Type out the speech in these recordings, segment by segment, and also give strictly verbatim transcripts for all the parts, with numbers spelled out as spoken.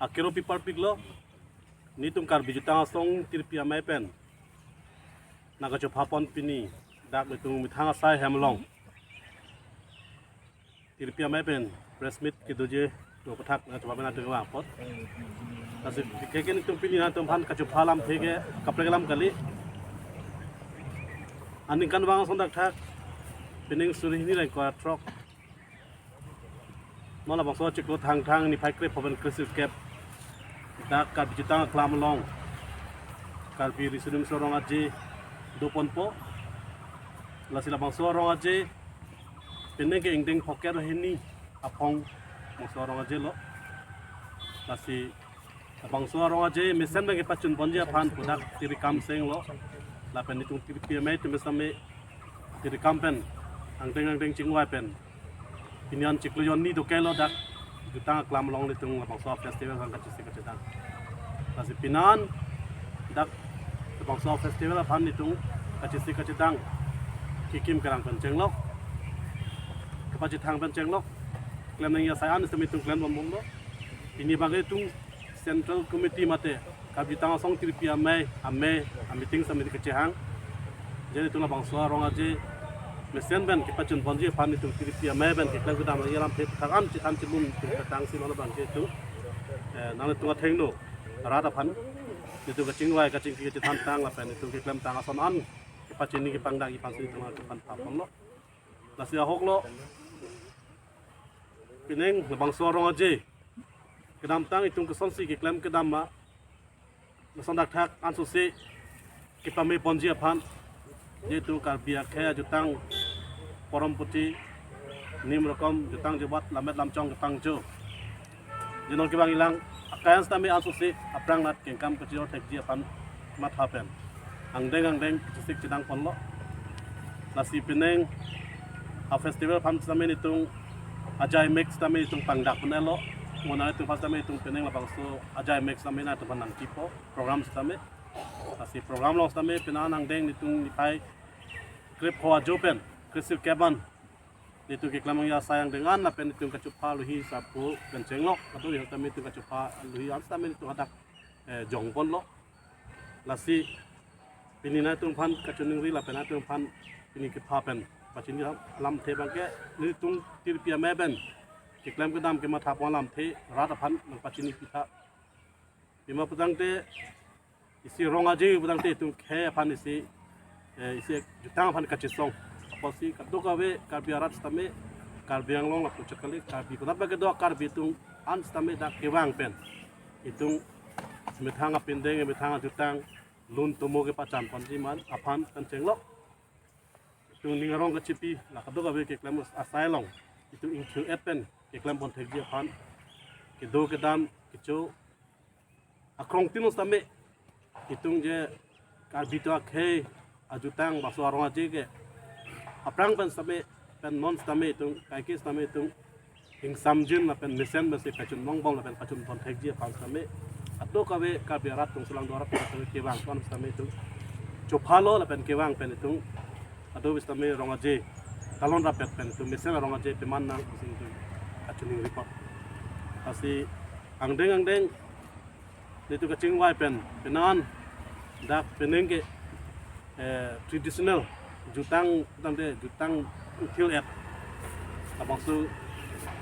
Akero pi parpiklo, netum Karbi Jutang Asong Tirpi Amei pen nangkachopha pon pini dak netum methang asai hem along Tirpi Amei pen press meet kedoji do pathak nangkachopha pen atum vang apot. Lasi ke ke netum pini nangtumphan kachopha alamthe ke kaprek alam kali. Aningkanvang ason dak thak, pining suri hini reng kua throk, non labangso chiklo Thangthang niphai krepho pen kresirkep dak Karbi Jutang Aklam along Karbi Riso Nimso Rong Aje do ponpo. Lasi labangso Rong Aje pining ke ingdeng phokep hini aphong bangso Rong Aje lo. Lasi labangso Rong Aje mesen pen kepachun ponji aphan pu dak tirikam senglo. Lapen netum Tirpi Amei atum same tirikam pen angdeng angdeng chingvai pen pini an chiklo jonni dokelo dak Jutang Aklam along netum labangso festival aphan kachesik kachedang. Lasi pini an dak labangso festival aphan netum kachesik kachedang kekim kerang pen chenglok, kepachethang pen chenglok, klem nangji asai an sitame netum klem bom bomlo. Pini bang netum Central Committee mate Karbi Jutang Asong Tirpi Amei, Amei, a meeting sitame kachehang. Je netum labangso Rong Aje mesen pen kepachun ponji aphan netum Tirpi Amei pen keklem kedam alam phe thak an chethan chelun petang si lo bang netum, eh, nangtum athengno rat aphan netum kachingvai kachingki kachethantang lapen netum keklemtang ason an kepachini kepangdakji aphan si netum aphan pha ponlo. Lasi ahoklo, pining labangso Rong Aje kedamtang itum kosonsi keklem kedam ma, lason dak thak ansose kepame ponji aphan, je itum Karbi akhei ajutang porom puthi, nim rokom, jutang jubat, lammet lamchong kepangjo, je non kevang ilang akai an sitame ansose aphrang nat kengkam kachiro thekji aphan matha pen angdeng angdeng kachesik chedang ponlo. Lasi pining a festival aphan sitame netum ajai mek sitame netum pangdak pon-etlo. Mo nangtum aphan sitame netum pining labangso ajai mek sitame nangtum aphan nangpipo program sitame. Lasi program along sitame pini an angdeng netum niphai krepho ajo pen kresirkep an netum keklem nangji asai angdeng an lapen netum kachopha alohi sarpo pen chenglok, kadokave sitame netum kachopha alohi an sitame netum hadak, eh, jong ponlo. Lasi pini nangtum aphan kachiningri lapen nangtum aphan pini kepha pen pachini alamthe bang ke netum Tirpi Amei pen keklem kedam kematha pon alamthe rat aphan nangpachini pitha. Pima putangte isi Rong Aje putangte itum khei aphan isi, eh, isi jutang aphan kachesong. Apotsi kadokave Karbi arat sitame, Karbi Anglong lapu chot kali, Karbi konat bang kedo Karbi atum an sitame dak kevang pen itum methang apindeng, methang ajutang, lun tomo kepachan ponji man aphan pen chenglok. Itum ning arong kachipi, la kadokave keklem asai along itum ingthir-et pen keklem pon thekji aphan, kedo kedam kecho akrong tin sitame itum je Karbi atum akhei ajutang bangso Rong Aje ke aphrang pen sitame pen non sitame itum kaike sitame itum ingsamjin lapen mesen pensi pachun longbom lapen pachun pon thekji aphan sitame kadokave Karbi arat atum, Solangdo arat atum kevang pon sitame itum chophalo lapen kevang pen itum kadokave sitame Rong Aje talon rapet pen itum mesen Rong Aje peman nang pusi itum kachiningri pon. Lasi angdeng angdeng netum kachingvai pen pini an dak pining ke, eh, traditional jutang, jutang de, jutang ingthir-et labangso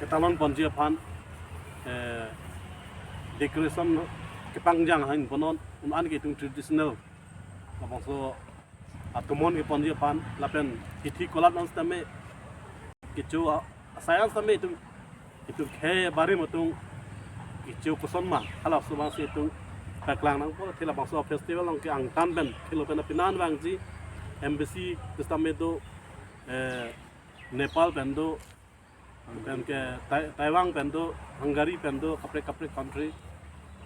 ketalon ponji aphan, eh, decoration kepangjang ahin punon, un an ke itum traditional labangso atomon keponji aphan lapen kithi kolat an sitame kecho a-, asai an sitame itum, itum khei barim atum kecho koson ma, halabangso abangsi itum paklang nangpo. Athe labangso festival along ke angtan pen khelo pen pini an vangji embassy sitame do, eh, Nepal pen do, pen ke Tai-, Taiwan pen do, Hungary pen do, kaprek kaprek country.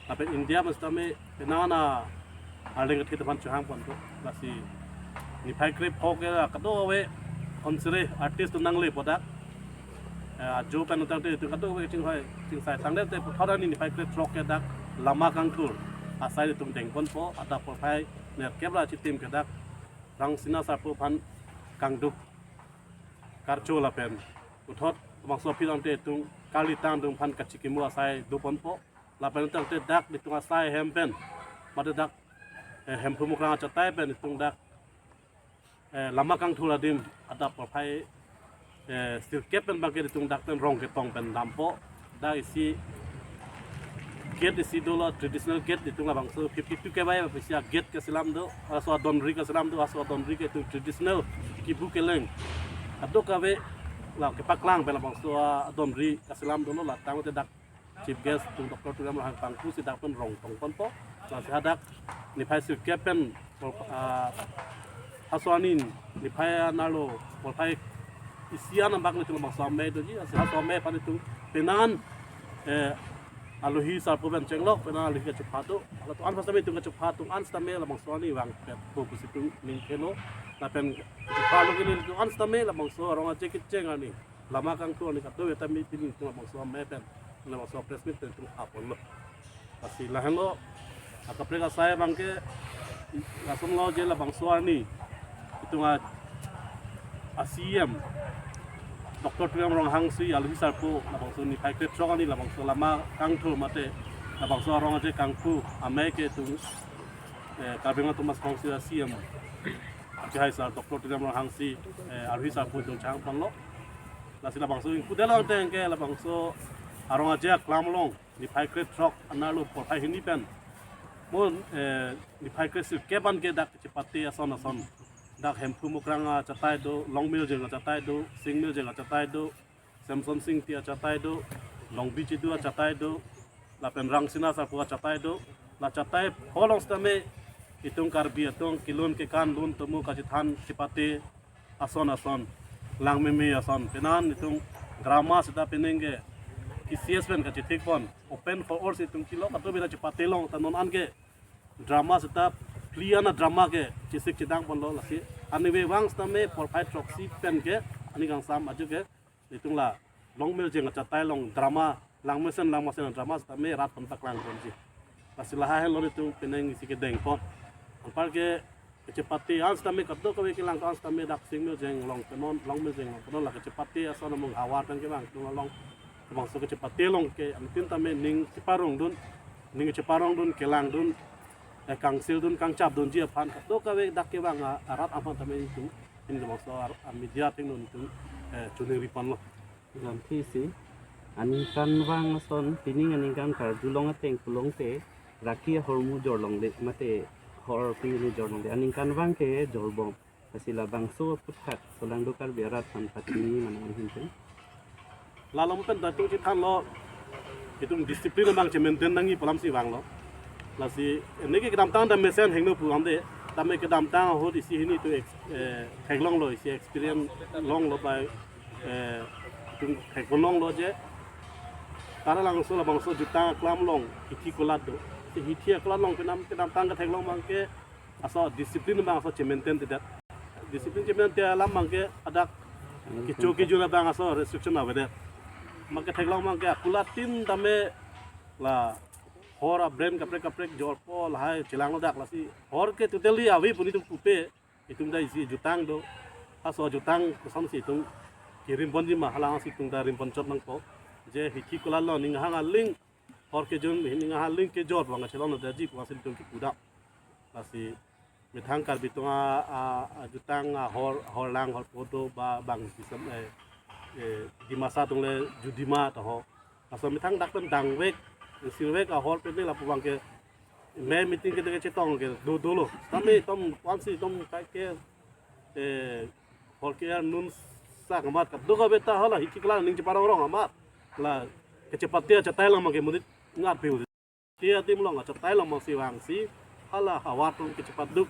Lapen India pen sitame pini an arleng kethe aphan chohang pon do. Lasi niphai krepho ke kadokave onsere artist atum nangle po dak. Eh, ajo pen utang te itum kadokave chingvai chingsai tangdet te puthot ani niphai krepho ke dak lama kangthur asai itum deng ponpo, adap porphai nerkep ra chitim ke dak Rangsina Sarpo aphan kangduk karcho lapen puthot bangso aphi tangte itum karlitang atum aphan kachikimo asai do ponpo. Lapen tangte dak itum asai hem pen, mate dak, eh, Hemphu Mukrang achatai pen itum dak, eh, lama kangthur adim adap porphai, eh, sirkep pen bangke itum dak pen rong ketong pen dampo. Dak isi gate isi dolo, traditional gate itum labangso fifty-two K Y isi a gate keselam do, laso adonri keselam do, laso adonri ke itum traditional kibu keleng kadokave la kepaklang pen labangso adonri keselam dolo. La tangte dak Chief Guest itum Doctor Tuliram Ronghang kangpu si dak pen rong tong ponpo. Lasi hadak niphai sirkep pen, ah, laso arni niphai anerlo porphai isi an abang itum labangso amei doji, lasi laso amei aphan itum penang, eh, alohi sarpo pen chenglok, penang alohi kachepha do. Latum an pasame itum kachepha atum an sitame labangso arni vangpetpo pusi itum ning kelo. Lapen kachepha alo ke itum an sitame labangso arong aje kecheng arni, lama kangthur arni kadokave tame pini itum labangso amei pen, labangso press meet pen itum apon lo. Lasi lahenlo, akaprek asai bangke, lason lo je labangso arni itum a, a C E M Doctor Tuliram Ronghang si alohi sarpo labangso niphai krethrok arni labangso lama kangthur mate labangso arong aje kangpu amei ke itum, eh, Karbi Anglong Autonomous Council a C E M akehai sar Doctor Tuliram Ronghang si, eh, alohi sarpo itum chang ponlo. Lasi labangso ingkudelo tangte ke labangso arong aje aklam along niphai krethrok anerlo porphai hini pen, mo, eh, niphai kresirkep an ke dak chepate ason ason, dak Hemphu Mukrang achatai do, Longmiljeng achatai do, Singmiljeng achatai do, Semson Singti achatai do, Longbi Chidu achatai do, lapen Rangsina sarpo achatai do. La chatai pho along sitame itum Karbi atum kelun kekan lun tomo kachethan chepate ason ason, langmeme ason, penang itum drama seta penang ke K C S pen kachethik pon, open for all si itum chelo, kadokave ta chepate long ta non an ke drama seta, pli ana drama ke chesik chedang ponlo. Lasi arnivang sitame porphai throksi pen ke, arni kangsam ajo ke itum la Longmiljeng achatai along drama, Langmesen Langmasen drama sitame rat pen paklang ponji. Lasi lahai henlo itum penang isi kedeng pon. Anparke kachepate an sitame kadokave kelang an sitame dak Singmiljeng along penon, Longmiljeng along penon, la kachepate ason amung havar pen kevang itum along, labangso kachepate along ke anuttin tame ning cheparong dun, ning cheparong dun, kelang dun, eh, kangsil dun, kangchap dunji aphan kadokave dak kevang a, arat aphan tame itum, in labangso ar, a media athengno itum, eh, choningri ponlo. Lamthe isi, aningkanvang ason, pining aningkan karjulong ateng pulongte, raki ahormu jorlongle, mate hor pini jorlongle, aningkanvang ke jorbom. Lasi labangso aphuthak, solangdo Karbi arat aphan pachini mane ahin pen. La along pen ta itum chethanlo, itum discipline abang che-maintain nangji pu alam si vanglo. Lasi, neke kedamtang ta mesen hingno pu amde, tame kedamtang ahut isi hini itum ex, eh, theklonglo, isi experience longlo bai, eh, itum theklonglo je. Karalangso labangso jutang aklam along hithi kulat do. Si hithi akulat along penang kedamtang ketheklong abangke, laso discipline abang laso che-maintain tedet. Discipline che-maintain alam abangke hadak kecho kejun abang laso restriction avedet. Abangke theklong abangke akulat tin tame la hor a-brand kaprek kaprek jorpo lahai chelanglo dak, lasi hor ke totally ave pu itum pupe, itum ta isi jutang do. Laso jutang kosonsi itum kerim ponji ma, halasi itum ta rim ponchot nangpo. Je hithi kulat along ning hang aling hor kejun, ning hang aling kejor abang chelong daji pu lasi itum kipu dak. Lasi methang Karbi atum a, a, ajutang ahor, horlang horpo do ba bang sisem, eh, eh, Dimasa atum le judima to ho. Laso methang dak pen dangvek, sirvek ahor pen ne lapu abangke me meeting ke de chetong ke do dolo. Tame itum aphansi itum kaike, eh, hor ke-arnun sak amat kadokave ta hala hithi kulat ning cheparong rong amat. La kachepate achatai along abangke monit ngat piu. Ti adim along achatai along abangsi vangsi, hala havar atum kechepaduk,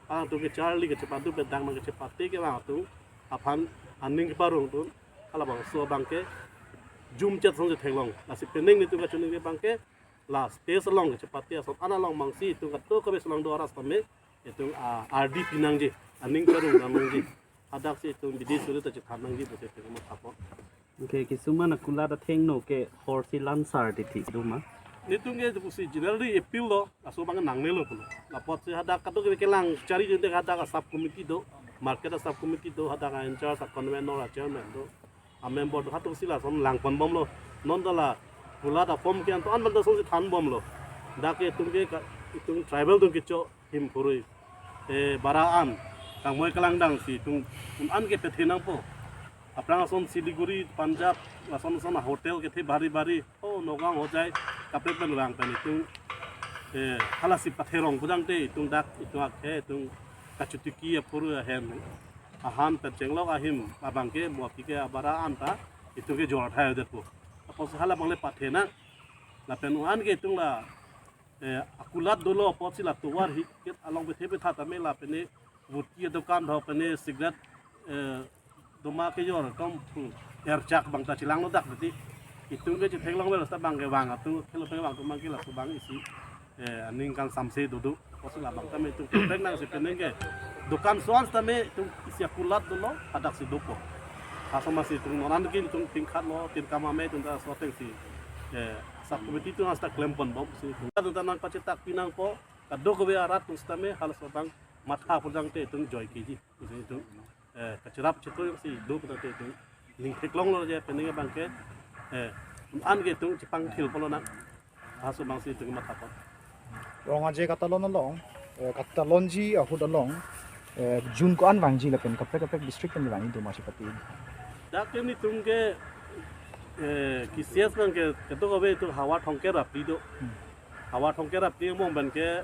hala atum kecharli kechepaduk, bedang abang kechepate kevang atum aphan aning keparong atum, halabangso abangke jumchet song theklong. Lasi penang nelitum kachiningri abangke, la stage along kechepate ason an along abangsi itum kadokave solangdo arat tame itum, ah, ardi pinangji, aning parong nangji. Hadaksi itum bidi suri ta chethan nangji pu itum matha pon. Okay, kisuman akulat athengno ke horsi lansar titi do ma? Nelitum ke pusi generally appeal lo, laso abang nangnelo pulo. Lapotsi hadak kadokave kelang chari jinte hadak a-sub committee do, market a-sub committee do, hadak a-in-charge, a-convenor, a-chairman do, a-member do, halatum si lason lang ponbomlo. Non ta la Kulat apom ke anto an banta song si than bomlo. Dak ke itum ke ka, itum tribal atum kecho him phurui. Eh, bara an, kangmoi kalangdang si itum un an ke pethe nangpo. Aphrang ason Siliguri, Punjab, ason ason hotel kethe bari bari. Oh, Nagaon Hojai, kaprek pen vang pen itum. Eh, hala si patherong pudang te itum dak, itum akhei, itum kachotiki aphurui ahem. Ahan pen chenglok ahim, abang ke, mo aphi ke abara an ta, itum ke jor thai det po. Apotsi hala abang le pathe nang. Lapen un an ke itum la, eh, akulat dolo apotsi la tovar hi, ke along pethe petha tame lapen ne, vuti adokan dho pen ne, cigarette, eh, doma kejor atum, hmm, erchak bang ta chelanglo dak titi. Itum ke chetheklong vel ta bang ke vang atum, khelo pen vang atum bang ke laso abang isi, eh, aning kangsamse dodo. Apotsi labang tame itum kaprek nang si penang ke. Dokan so-an tame itum isi akulat dolo, hadak si dopo. Laso amatsi itum non an ke itum tingkhat lo, tirkam amei itum ta so ateng si, eh, sub committee atum hasta klem pon bom si itum. Itum ta nangpachetak pi nangpo, kadokave arat atum sitame halaso abang matha pudang te itum joi keji. Itum, eh, kacherap cheto si do pudang te itum ning theklonglo je penang abang ke, eh, an ke itum chepangthil polo nang. Halaso abang si itum matha pon. Rong Aje katalon along, eh, katalonji ahut along, eh, jun ko-an vangji lapen kaprek kaprek district pen vangji do ma chepate. Dak ke netum ke, eh, KCS abang ke, kadokave itum havar thomkep ra phli do. Hmm. Havar thomkep ra phli mo abang ke,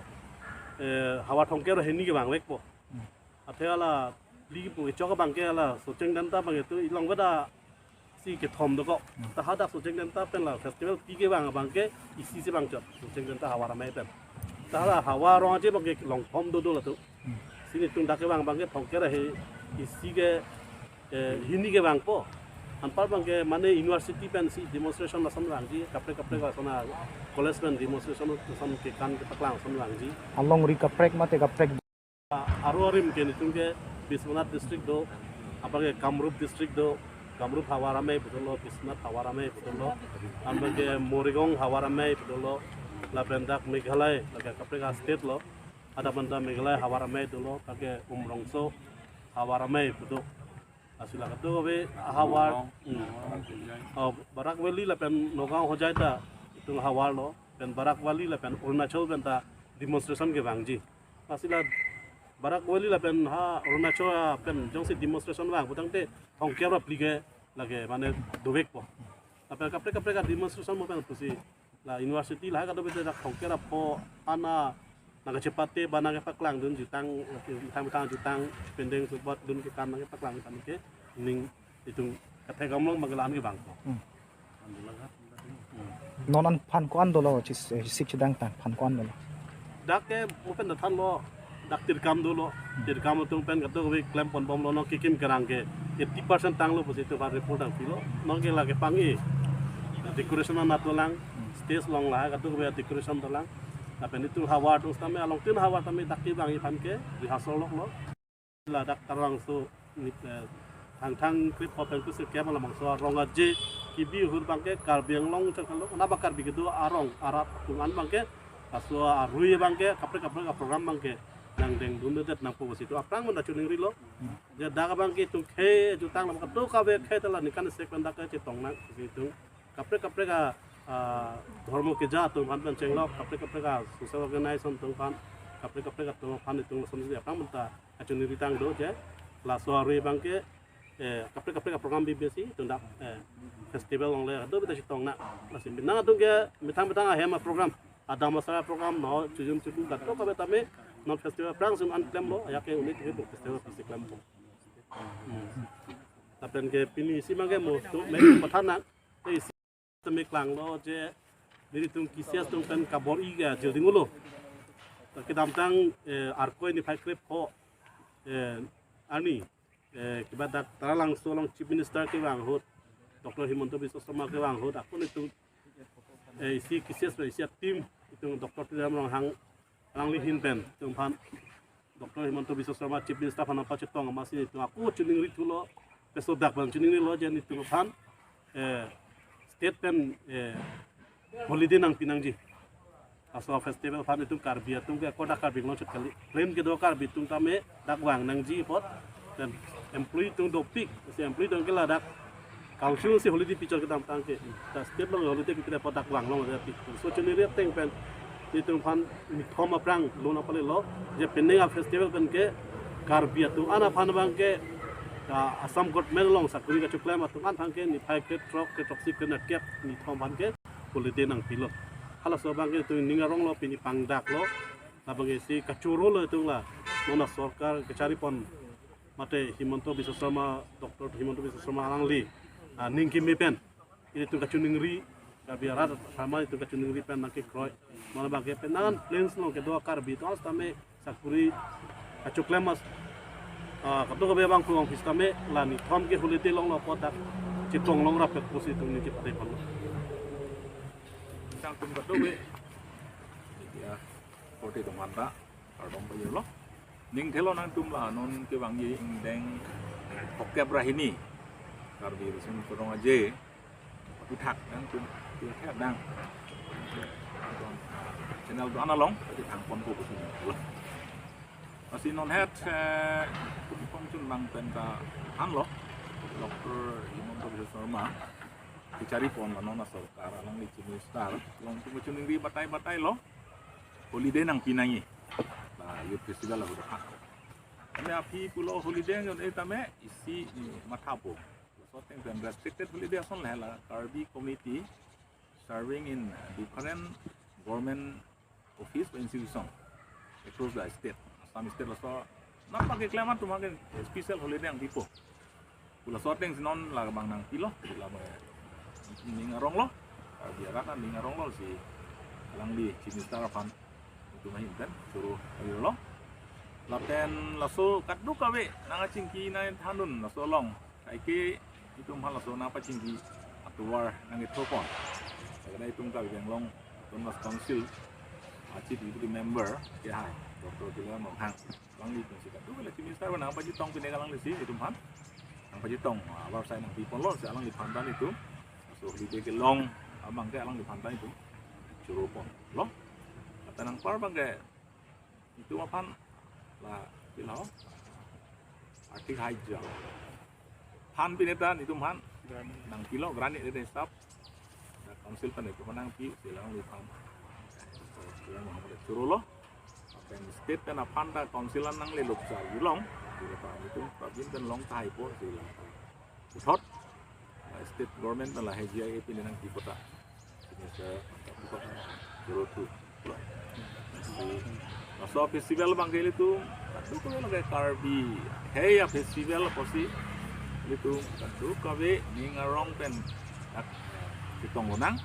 eh, havar thomkep ra hini ke vangvekpo. Hmm. Athe hala phli pu kechok abang ke hala Socheng Denta abang ke tu ilong veda si kethom dokok. Hmm. Ta hadak Socheng Denta pen la festival pi ke vang abang ke isi si vangchot Socheng Denta havar amei pen. Ta hala havar Rong Aje abang ke long thom dodo latum. Hmm. Si netum dak ke vang abang ke thomkep ra he isi ke, eh, hini ke vangpo. Anpar abang ke mane university pen si demonstration lason vangji, kaprek kaprek lason a college pen demonstration lason kekan kepaklang lason vangji. Alongri kaprek mate kaprek. Aro arim ke netum ke Biswanath district do, abang ke Kamrup district do, Kamrup havar amei pu dolo, Biswanath havar amei pu dolo, abang ke Morigaon havar amei pu dolo, lapen dak Meghalaya, lake kaprek a state lo, ada banta Meghalaya havar amei dolo, lake Umrongso havar amei pu do. Asila kadokave havar, hmm. Oh, Barak Valley lapen Nagaon Hojai ta itum havar lo, pen Barak Valley lapen Arunachal pen ta demonstration kevangji. Asila Barak Valley lapen ha Arunachal pen jongsi demonstration vang putangte thongkep ra phli ke lake mane dovekpo. Lapen kaprek kaprek a demonstration mo pen pusi la university lahai kadokave dak thongkep ra pho ana nangkachepate ba nangkepaklang dun jutang, methang methang jutang, pendeng support dun kekan nangkepaklang jutang ke ning itum katheklong abang ke la-an kevangpo. Hmm. Non an phan ko-an dolo, chis, eh, sik chedang tang phan ko-an dolo. Dak ke mo pen da thanlo, dak tirkam dolo, tirkam atum pen kadokave klem pon bomlo, non kekim kerang ke eighty percent tanglo pusi itum aphan report nangpilo, non ke lake pang-e. Decoration anat dolang, stage along lahai kadokave decoration dolang. Lapen itum havar atum sitame along tin havar tame dak kevangji aphan ke rehearsal loklo. Ladak Taralangso ni, eh, Thangthang krip pho pen pusi kep alam bangso Rong Aje kebi ahut abang ke Karbi Anglong chakalo, naba Karbi kedo arong arat atum an abang ke, laso arui abang ke, kaprek kaprek a program abang ke nangdeng dundedet nangpo pusi itum aphrang manda choningrilo. Je dak abang ke itum khei jutang lam kadokave khei ta la ningkan isi pen dak ke chetong nang pusi itum kaprek kaprek a, ah, dhormo keja atum aphan pen chenglok, kaprek kaprek a social organization atum aphan, kaprek kaprek atum aphan itum lason si aphrang manda kachoningri tang do je, laso arui abang ke, eh, kaprek kaprek a program bibisi itum dak, eh, festival along le kadokave ta chetong nang. Lasi penang atum ke methang methang ahem a program, adam asar a program, no chojun choku kadokave tame non festival aphrang si un-an klemlo, ajak ke unit ke festival pusi klempo. Hmm. Lapen ke pini isi abang ke mo tu me pathan nang, eh, isi tame klanglo je, nelitum KCS atum pen kabor-i ke ajir dinglo. Ta kedamtang, eh, Arkoi niphai krep pho, eh, arni, eh, kiba dak Taralangso along Chief Minister kevang ahut, Doctor Himanta Biswa Sarma kevang ahut, ako netum, eh, isi KCS pen isi a team, itum Doctor Tuliram Ronghang alangli ahin pen, itum aphan Doctor Himanta Biswa Sarma Chief Minister aphan nangpachetong amatsi itum ako choningri thulo, peso dak abang choningrilo je netum aphan, eh, state pen, eh, holiday nangpi nangji. Laso festival aphan itum Karbi atum ke ako dak Karbi Anglong chot kali. Claim kedo Karbi atum tame dak vang nangji apot. Lapen employee atum dopik, si employee atum ke ladak Council si holiday pichor kedamtang ke, ta state along holiday pipi apot dak vang long aja pi. So chini ri ateng pen, nelitum aphan nithom aphrang lun apale lo, je penang a festival pen ke, Karbi atum an aphan abang ke, ta Assam government along sakuri kachoklem atum an aphan ke, niphai kre throk, kre throksi, kre nerkep, nithom aphan ke, holiday nangpilo. Halaso abang ke, itum ning arong lo, pini pangdak lo, labang ke si kachoro lo itum la, non a sorkar kachari pon, mate Himanta Biswa Sarma, Doctor Himanta Biswa Sarma alangli, ah, ning kimi pen, itum kachiningri, Karbi arat sama itum kachiningri pen nangkekroi. Mana bagi penangan plains along kedo Karbi atum sitame sakuri kachoklem mas, ah, kadokave abang pulang sitame la nithom ke holiday longlo apot dak chetong longrap ke pusi itum ning kepate pon. Sang tum kadokave. Ya, korte atum anta kardom pajirlo. Ning thelo nangtum la non kevangji ingdeng throkkep ra hini. Karbi Riso Nimso Rong Aje. Aphuthak nangtum, aphuthak nang. Channel do-an along, pati thang ponpo pusi lo. Lasi non het, eh, tum pon chun bang pen ta thanlo. Doctor Himanta Biswa Sarma, kachari pon la non a sorkar, alangli Chief Minister, along tum kachiningri batai batai lo. Holiday nangpi nangji. Ba, Youth Festival ahut aphan. Tame aphi pulo holiday yon e tame isi ni mathapo. Laso ateng pen restricted holiday ason le la Karbi community serving in, uh, different government office or institution across the state. Assam state laso nangpakeklem atum ke special holiday nangpipo. Pu laso ateng si non la abang nangpilo, la ba ning arong lo, Karbi arat ning arong lo si alangli Chief Minister aphan itum ahin pen choro lo. Lapen laso kadokave nangkachingki nangthandun laso along. Kaike itum halaso nangpachingki atovar nangketho pon. Karena itum Karbi Anglong Autonomous Council a Chief Executive Member kehai Doctor Tuliram Ronghang. Alangli itum si kadokave la Chief Minister nangpachetong pine alangli si itum aphan nangpachetong, ah, avarsai nangpi ponlo si alangliphan ta itum. So holiday kelong abang ke alangliphan ta itum choro ponlo. Kata nangpar abang ke itum aphan la pilo, artik haja. Than pine ta itum aphan nangpilo, grant ni de staff. Council pen itum nangpi, si alangliphan. So, Tuliram Ronghang choro lo. Pen state pen aphan ta council an nangle lupsa yulong. Sila ta itum prabin pen long tahai po, sila ta puthot. State government pen lahai G I A pine nangpi kota. Sini se, choro thu. Laso festival abang ke ilitum kadokave lake Karbi. Hei a festival apotsi ilitum kadokave ning arong pen dak chetong lonang.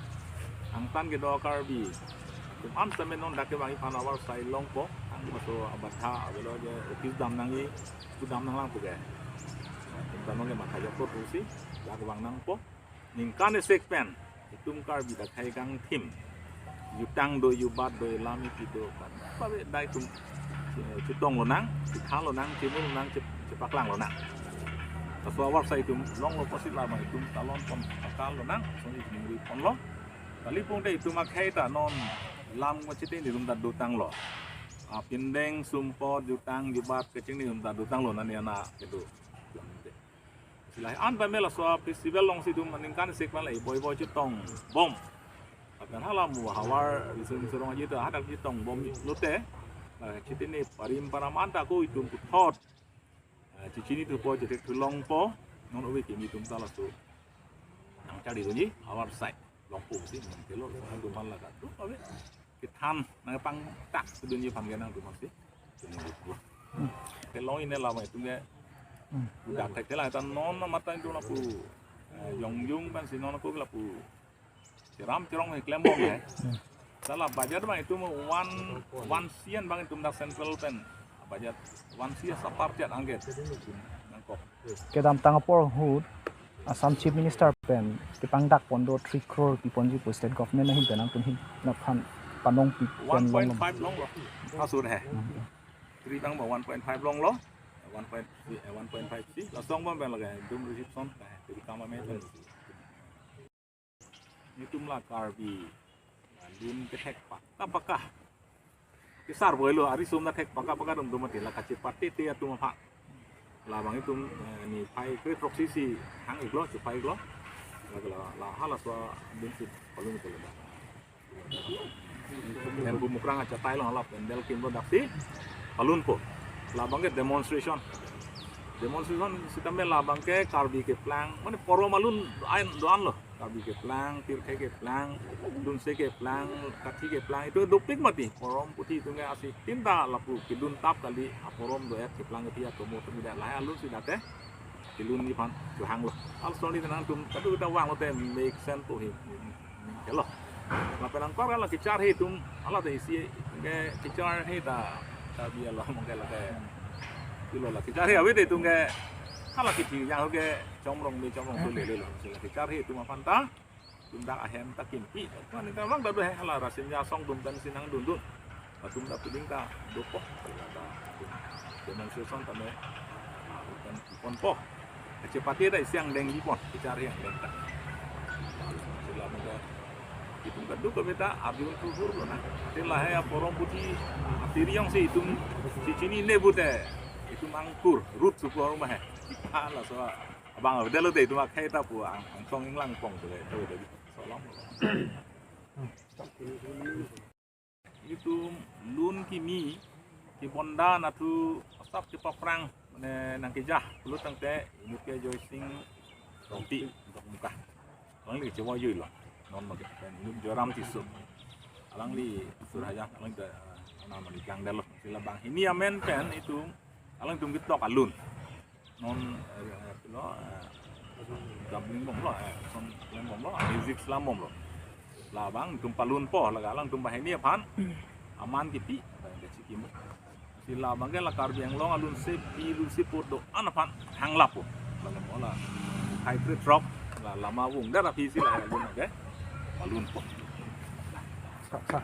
Angtan kedo Karbi atum an sitame non dak kevangji aphan avarsai longpo. Angbaso abadha avelo je office dam nangji, kedam nanglang pu ke. Atum ta non ke matha jakpo pusi dak vang nangpo. Ningkan isi pen itum Karbi dak hai kangthim. Jutang do, jubat do, lam ipi do, kan. Pabe dak itum, eh, chetong lonang, chethan lonang, chemu lonang, che-, chepaklang lonang. Laso avarsai itum longlo apotsi la abang itum talon pon pakal lonang, so itum ri ponlo. Kali pon te itum akhei ta non lam kachetengdun ta dotanglo. Apindeng sumpot jutang jubat kachetengdun ta dotanglo nani ana kedo. Silai an pame laso festival alongsi itum ningkan isi pen la iboi boi chetong bom. Akan hala mu havar Riso Nimso Rong Aje ta hadak chetong bom lote. La chetini parim param anta ko itum puthot. Eh, chechini thupo, chethek thulongpo, non ove kimi itum ta laso nangchari dunji avarsai longpo si nangtelo, itum aphan la kadokave kethan nangpangtak dunji aphan ke nangtum aphansi. Kelong ine lama itum ke udah thek thela ta non mata itum lapu, eh, jongjung pensi non ko lapu cheram cherong keklem bom he. Sala budget abang itum one, one C N abang itum dak central pen budget one C N apar chet angke nangkok. Kedamtang apor ahut Assam Chief Minister pen kepangdak pon do three crore piponji pu state government ahin pen nangtum ahin aphan panong pi pen long long. One point five longlo. Asur he. Hmm. Three abang ba one point five longlo. One point three, eh, one point five si. Laso angbong pen lake itum reception, eh, tiri kama me pen. Itum la Karbi, la lun kethek paka paka. Kesar boilo, ari sum na thek paka paka dum dum mati la kachepate te atum aphan. Labang itum, eh, niphai kre throksi si hang-iklo, chepai-iklo. La, la halaso adun si palun ko la. Hemphu Mukrang achatai along hala pandal kimlo daksi palunpo. Labang ke demonstration. Demonstration sitame labang ke Karbi keplang, mane porom alun ain do-an lo. Karbi keplang, Tirthai keplang, Dunse keplang, Kathi keplang, itum dopik mati. Porom puthi itum ke asi tinta lapu kedun tap kali, aporom do-et keplang kethi atomo tumi da lahai alun si dak ke kelun ni aphan kehang lo. Al soli tenang tum kadu kita vanglo te make sense po he. Kelo. Lapen angkor kan la kecharhe itum, hala te isi ke kecharhe ta, ta bi alo mong ke la ke. Kilo la kecharhe ave te itum ke, hala kethi yang ke Chomrong me Chomrong tu lele lo. Si la kecharhe itum aphan ta, itum dak ahem ta kimpi. Kan itum lang ta do he, hala Rasinja Song atum pen si nangdundun. Atum ta puding ta dopo, la ta demonstration tame, ah, kan ponpo. Kachepate ta isi angdeng lipon, kecharhe angdeng ta. Si la mong ke itum kadu ke beta abiun tuhur lo na. Te lahai aporom puthi atiriong si itum si chinine pute, itum angkur rut supo arong bahe. Hala so abang avelo te itum akhei ta pu ang, angsong inglang pong tu le, tu le. Salam. Itum lun kimi, kibonda nathu asap kepaphrang, mane nangkejah pulo tangte inut ke Joysing Rongpi, Dokmoka. Alangli kachevoi jui lo. Non mage pen inut Joyram Tisso. Alangli Surhajang, alangli da, eh, ana mani kangdel lo. Si la banghini amen pen itum, alangtum ketok alun. Non, eh, eh, lo, eh, gambling bomlo, eh, son klem bomlo, music slam bomlo. Labang itum palunpo, laga alangtum banghini aphan aman kipi, abang ke chikim. Si labang ke la Karbi Anglong alun si pi lu si put do-an aphan hang lapo. Laga mo la high grade rock, la lama vung dar api si la alun ke palunpo. Sa, sa.